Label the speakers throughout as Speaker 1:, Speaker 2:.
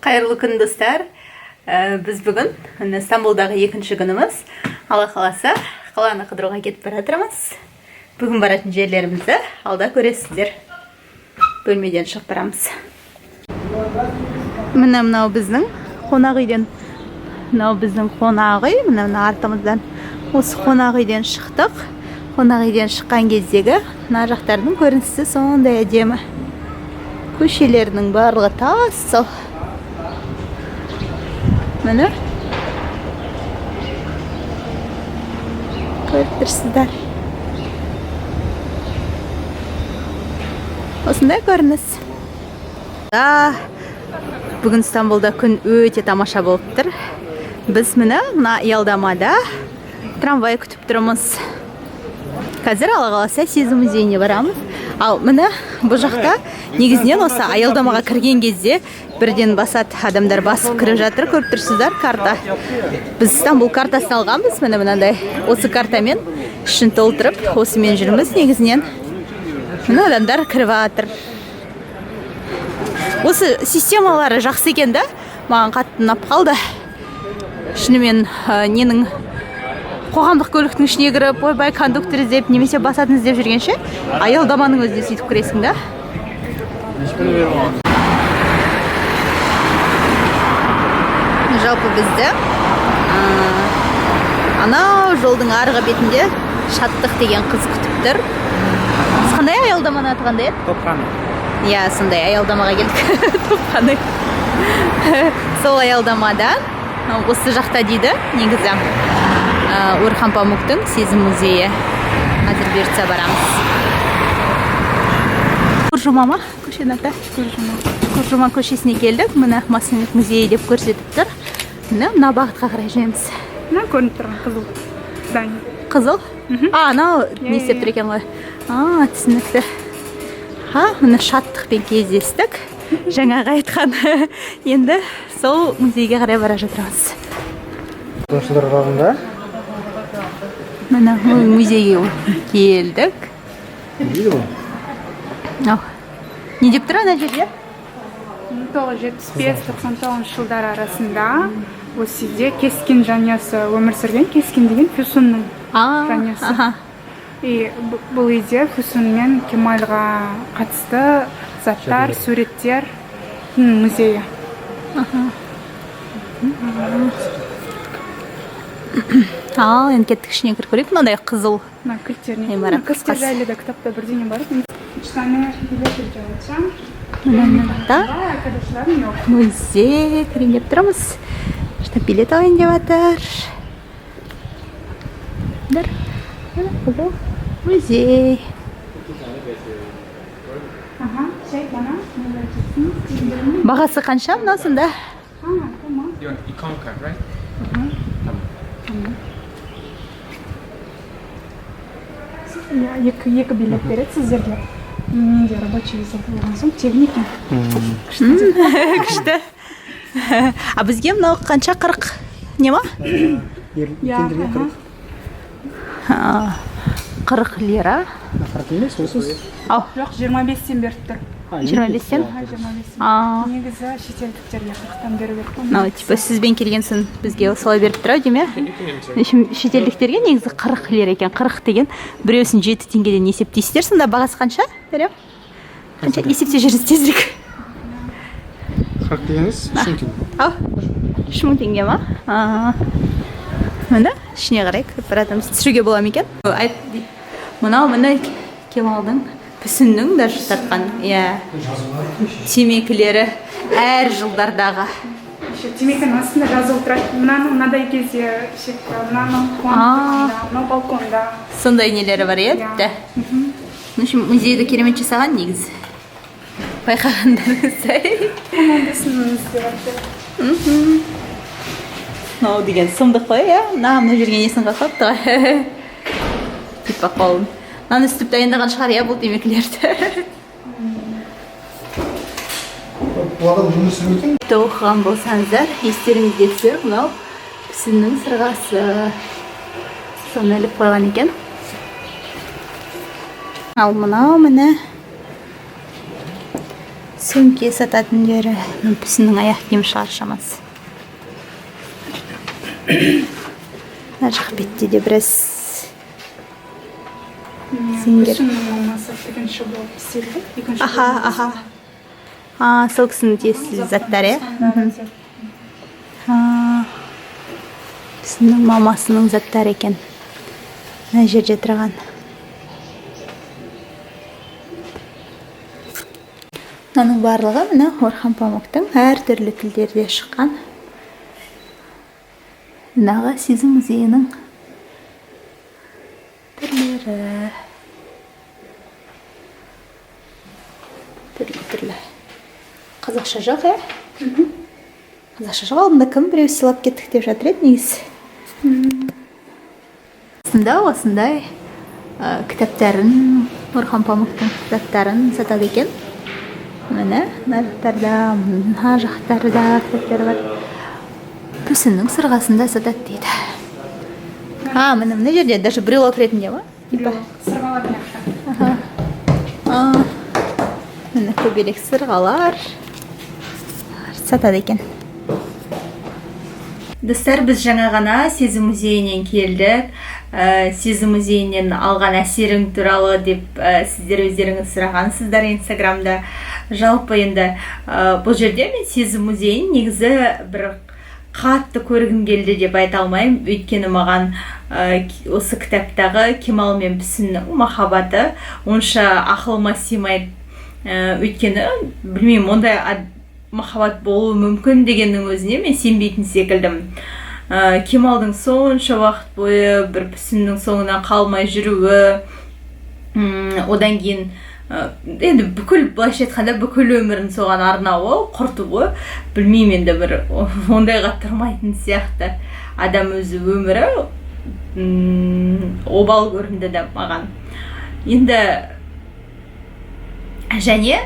Speaker 1: Қайырлы күн, достар. Біз бүгін міне Стамбулдағы екінші күніміз. Алла қаласа, қаланы қыдыруға кетіп бара жатырмыз. Бүгін баратын жерлерімізді алда көресіздер. Бөлмеден шығып барамыз. Міне, мынау біздің қонақ үйден, мынау біздің қонақ үй, міне, мына артымыздан. Осы қонақ үйден шықтық. Қонақ үйден шыққан кездегі мына жақтардың көрінісі сондай әдемі. Көшелерінің барлығы тас сол. Міне, көріп тұрсыздар, осындай көрініс да. Бүгін Стамбулда күн өте тамаша болып тұр. Біз, міне, мына аялдамада трамвай күтіп тұрмыз. Қазір, Алла қаласа, Сезім музейіне барамыз. Ал міне, бұл жақта негізінен осы аялдамаға кірген кезде бірден басады, адамдар басып кіріп жатыр. Көріп тұрсыздар, карта. Біз Стамбул картасын алғанбыз, міне, мынандай. Осы картамен ішін толтырып, осымен жүрміз негізінен. Міне, адамдар кіріп жатыр. Осы системалары жақсы екен да, маған қатты ұнап қалды шынымен. Ненің, қоғамдық көліктің ішіне кіріп, ойбай, кондуктор іздеп немесе басатын іздеп жүргенше, аялдаманың өзінде сөйтіп кіресің да. Жалпы бізді анау жолдың арғы бетінде Шаттық деген қыз күтіп тұр. Біз қандай аялдаманың аты қандай еді?
Speaker 2: Топхана.
Speaker 1: Иә, сондай аялдамаға келдік, Топхана. Сол аялдамадан осы жақта дейді негізі Орхан Памуктың Сезім музейі. Қазір, бұйыртса, барамыз. Куржума ма көшенің аты? Куржума көшесіне келдік. Міне, Масанбет музейі деп көрсетіп тұр. Міне, мына бағытқа қарай жүреміз.
Speaker 3: Мына көрініп тұрған қызыл здание.
Speaker 1: Қызыл, а, анау не істеп тұр екен ғой? А, түсінікті. Ха, міне, Шаттықпен кездестік, жаңағы айтқан. Енді сол музейге қарай бара жатырмыз.
Speaker 2: Жылдар аралығында.
Speaker 1: Міне, музейге келдік.
Speaker 2: Не дейді бұл?
Speaker 1: Ау, не деп тұр ана жерде?
Speaker 3: 1975-99 жылдар арасында осы үйде Кескин жанұясы өмір сүрген. Кескин деген Füsunның
Speaker 1: А,
Speaker 3: жанұясы. И бұл үйде Füsun мен Кемальға қатысты заттар, суреттер, музейі.
Speaker 1: Ал енді кеттік, ішіне кіріп көрейік. Мынандай қызыл
Speaker 3: Мына кілттер не?
Speaker 1: ғимарат.
Speaker 3: Мына кілттер
Speaker 1: Қысқасы.
Speaker 3: жайлы да кітапта бірдеңе бар екен. Üç tane билет rica edeceğim.
Speaker 1: Міне, мына
Speaker 3: Var, arkadaşlarım yok.
Speaker 1: музей кірейін деп тұрмыз. Что, билет алайын деп жатыр. Бір, міне, қызыл музей.
Speaker 3: Aha, şey, bana ne vereceksiniz?
Speaker 1: Бағасы қанша мынау сонда?
Speaker 3: Ha, tamam.
Speaker 4: You want icon card, right?
Speaker 3: Иә, екі билет береді сіздерге. Менде рабочий виза болған соң тегін екен.
Speaker 1: Күшті. А бізге мынау қанша, 40 не ма?
Speaker 3: Иә,
Speaker 2: Үлкендерге
Speaker 3: аха.
Speaker 2: 40.
Speaker 1: А, 40 лира.
Speaker 2: 40 емес, 30.
Speaker 1: Ау.
Speaker 3: Жоқ, 25-тен беріп тұр.
Speaker 1: 25-тен?
Speaker 3: Аха, 25-тен.
Speaker 1: А.
Speaker 3: Негізі шетелдіктерге 40-тан беру керек қой.
Speaker 1: Мынау типа сізбен келген соң бізге солай беріп тұр ау деймін, иә. В общем, шетелдіктерге негізі 40 лира екен. 40 деген біреусін 7 теңгеден есептейсіздер. Сонда бағасы қанша, Дәрем, қанша? Есептеп жіберіңіз тезірек.
Speaker 2: 40 дегеніңіз 3000 теңге.
Speaker 1: Ау, 3000 теңге ма? А, міне, ішіне қарай кіріп бара жатырмыз. Түсіруге бола ма екен? Айт. Мынау, міне, Кемалдың Пүсіннің даже тартқан, иә, темекілері әр жылдардағы.
Speaker 3: Еще темекінің астында жазылып тұрады. Мынаны мынадай кезде шекті, мынаны қуанып тұрғанда, мынау балконда.
Speaker 1: Сондай нелері бар, иә.
Speaker 3: Иә.
Speaker 1: Тіпті, в общем, музейді керемет жасаған негізі, байқағандарыңыздай.
Speaker 3: 15 мың деп айтты.
Speaker 1: Мынау деген сұмдық қой, иә. Мына жерге несін қалыпты ғой, типа қолын мынаны үстіп дайындаған шығар, иә, бұл темекілерді.
Speaker 2: Бұл адам өмір сүрмейтін.
Speaker 1: Оқыған болсаңыздар, естеріңізге түсер, мынау Пүсіннің сырғасы, соны іліп қойған екен. Ал мынау, міне, Сөмке сататын жері. Пүсіннің аяқ киім шығар шамасы. Мына жақ бетте де біраз зеңгір.
Speaker 3: Пүсіннің мамасы тігінші болып істелді. Екінші
Speaker 1: Аха, аха. А, сол кісінің тиесілі заттар, иә? А, Пүсіннің мамасының заттары екен. Мына жерде тұрған. Мынаның барлығы, міне, Орхан Памуктың әртүрлі тілдерде шыққан. Мынағы Сезім музейінің түрлері. Түрлі-түрлі. Қазақша жоқ, иә? Қазақша жоқ. Алдында кім, біреу сыйлап кеттік деп жатыр еді негізі. Осында осындай кітаптарын, Орхан Памуктың кітаптарын сатады екен. Міне, мына жақтарда, мына жақтарда кітаптар бар. Пүсіннің сырғасын да сатады дейді. А, міне, мына жерде даже брелок ретінде ма? Типа.
Speaker 3: Сырғалар мына жақта.
Speaker 1: А, міне, көбелек сырғалар сатады екен. Достар, біз жаңа ғана Сезім музейінен келдік. Сезім музейінен алған әсерің туралы деп сіздер өздеріңіз сұрағансыздар Инстаграмда. Жалпы енді бұл жерде мен Сезім музейін негізі бір қатты көргім келді деп айта алмаймын. Өйткені маған осы кітаптағы Кемал мен Пүсіннің махаббаты онша ақылыма сыймайды. Өйткені білмеймін, ондай махаббат болуы мүмкін дегеннің өзіне мен сенбейтін секілдімін. Кемалдың сонша уақыт бойы бір Пүсіннің соңынан қалмай жүруі, одан кейін енді бүкіл, былайша айтқанда, бүкіл өмірін соған арнауы, құртуы, білмеймін енді, бір ондайға тұрмайтын сияқты адам өзі өмірі обал көрінді да маған. Енді және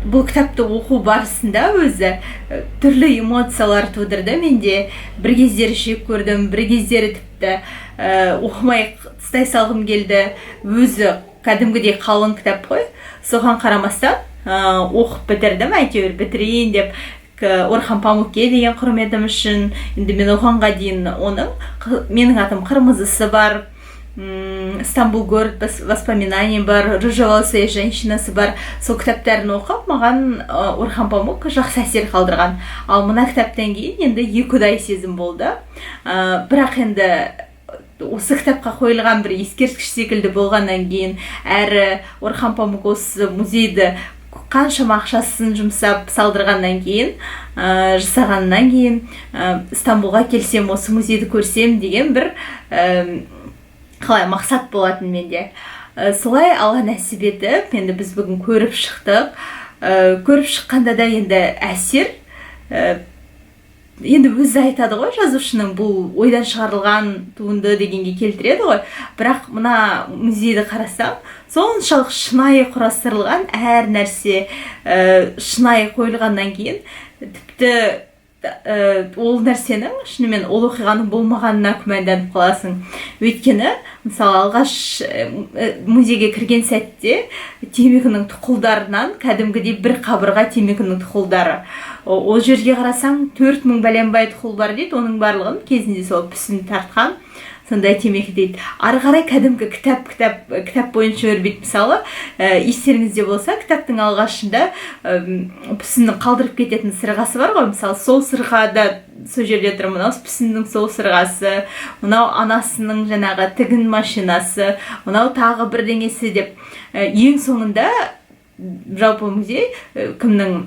Speaker 1: бұл кітапты оқу барысында өзі түрлі эмоциялар тудырды менде. Бір кездері жек көрдім, бір кездері тіпті оқымай тастай салғым келді. Өзі кәдімгідей қалың кітап қой, соған қарамастан оқып бітірдім, әйтеуір бітірейін деп, Орхан Памукке деген құрметім үшін. Енді мен оғанға дейін оның «Менің атым Қырмызысы» бар, «Стамбул город воспоминаний» бар, «Рыжеволосая женщинасы» бар. Сол кітаптарын оқып, маған Орхан Памук жақсы әсер қалдырған. Ал мына кітаптан кейін енді екіұдай сезім болды. Бірақ енді осы кітапқа қойылған бір ескерткіш секілді болғаннан кейін, әрі Орхан Памук осы музейді қаншама ақшасын жұмсап салдырғаннан кейін, жасағаннан кейін, Стамбулға келсем, осы музейді көрсем деген бір қалай мақсат болатын менде. Солай Алла нәсіп етіп, енді біз бүгін көріп шықтық. Көріп шыққанда да енді әсер, енді өзі айтады ғой жазушының, бұл ойдан шығарылған туынды дегенге келтіреді ғой. Бірақ мына музейді қарасам, соншалық шынайы құрастырылған, әр нәрсе шынайы қойылғаннан кейін, тіпті ол нәрсенің шынымен, ол оқиғаның болмағанына күмәнданып қаласың. Өйткені мысалы, алғаш музейге кірген сәтте темекінің тұқылдарынан кәдімгідей бір қабырға темекінің тұқылдары. Ол жерге қарасаң, 4000 бәленбай тұқыл бар дейді. Оның барлығын кезінде сол Пүсін тартқан сондай темекі дейді. Ары қарай кәдімгі кітап кітап кітап бойынша өрбиді. Мысалы, естеріңізде болса, кітаптың алғашында Пүсіннің қалдырып кететін сырғасы бар ғой. Мысалы, сол сырға да сол жерде тұр. Мынау Пүсіннің сол сырғасы, мынау анасының жаңағы тігін машинасы, мынау тағы бірдеңесі деп. Ең соңында жалпы музей кімнің,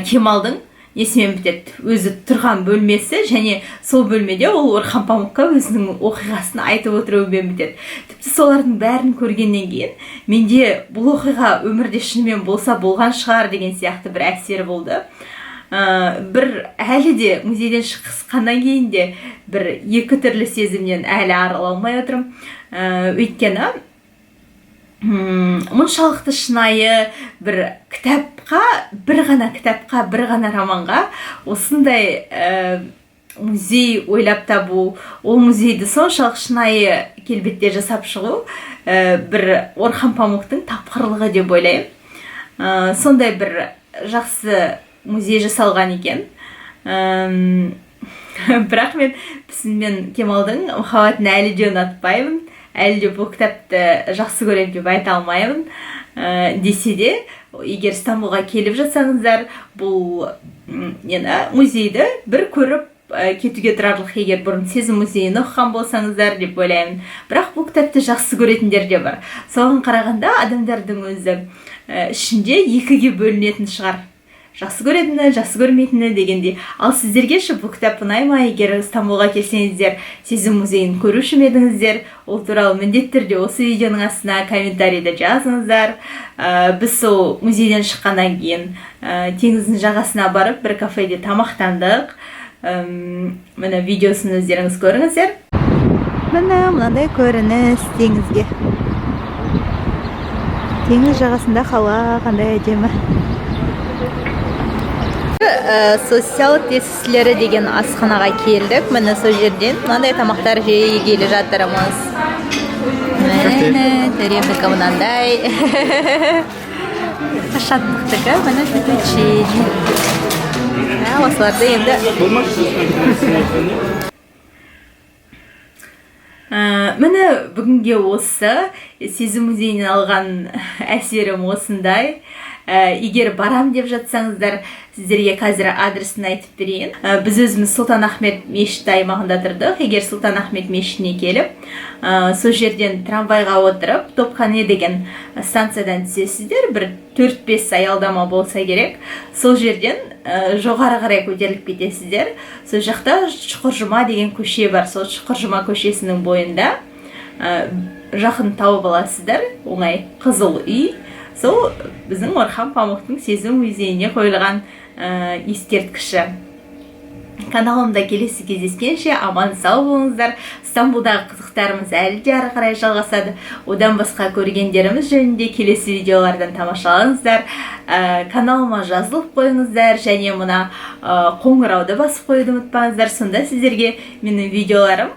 Speaker 1: Кемалдың несімен бітеді: өзі тұрған бөлмесі және сол бөлмеде ол Орхан Памукқа өзінің оқиғасын айтып отыруымен бітеді. Тіпті солардың бәрін көргеннен кейін менде бұл оқиға өмірде шынымен болса болған шығар деген сияқты бір әсер болды. Бір әлі де музейден шыққаннан кейін де бір екі түрлі сезімнен әлі арыла алмай отырмын. Өйткені мұншалықты шынайы бір кітапқа, бір ғана кітапқа, бір ғана романға осындай музей ойлап табу, ол музейді соншалық шынайы келбетте жасап шығу, бір Орхан Памуктың тапқырлығы деп ойлаймын. Сондай бір жақсы музей жасалған екен. Бірақ мен Пісін мен Кемалдың махаббатын әлі де ұнатпаймын, әлі де бұл кітапты жақсы көремін деп айта алмаймын. Десе де, егер Стамбулға келіп жатсаңыздар, бұл нені, музейді бір көріп кетуге тұрарлық, егер бұрын Сезім музейін оқыған болсаңыздар деп ойлаймын. Бірақ бұл кітапты жақсы көретіндер де бар. Соған қарағанда, адамдардың өзі ішінде екіге бөлінетін шығар: жақсы көретіні, жақсы көрмейтіні дегендей. Ал сіздерге ше, бұл кітап ұнай ма? Егер Стамбулға келсеңіздер, Сезім музейін көруші ме едіңіздер? Ол туралы міндетті түрде осы видеоның астына комментарийді жазыңыздар. Біз сол музейден шыққаннан кейін теңіздің жағасына барып, бір кафеде тамақтандық. Міне, видеосын өздеріңіз көріңіздер. Міне, мынандай көрініс. Теңізге, теңіз жағасында қала қандай әдемі. Социал тесісілері деген асханаға келдік. Міне, сол жерден мынандай тамақтар жегелі жатырмыз. Міне, Төремдікі мынандай, Шаттықтікі міне, фетучини. Осыларды енді. Міне, бүгінге осы Сезім музейінен алған әсерім осындай. Егер барам деп жатсаңыздар, сіздерге қазір адресін айтып берейін. Біз өзіміз Сұлтан Ахмет мешіті аймағында тұрдық. Егер Сұлтан Ахмет мешітіне келіп, сол жерден трамвайға отырып, Топхане деген станциядан түсесіздер, бір 4-5 аялдама болса керек. Сол жерден жоғары қарай көтеріліп кетесіздер. Сол жақта Шұқыржұма деген көше бар. Сол Шұқыржұма көшесінің бойында жақын тауып аласыздар оңай, қызыл үй. Сол біздің Орхан Памуктың Сезім музейіне қойылған ескерткіші. Каналымда келесі кездескенше аман сау болыңыздар. Стамбулдағы қызықтарымыз әлі де ары қарай жалғасады. Одан басқа көргендеріміз жөнінде келесі видеолардан тамашалаңыздар. Каналыма жазылып қойыңыздар және мына қоңырауды басып қоюды ұмытпаңыздар. Сонда сіздерге менің видеоларым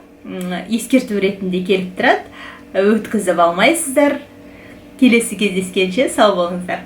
Speaker 1: ескерту ретінде келіп тұрады, өткізіп алмайсыздар. Келесі кездескенше сау болыңыздар.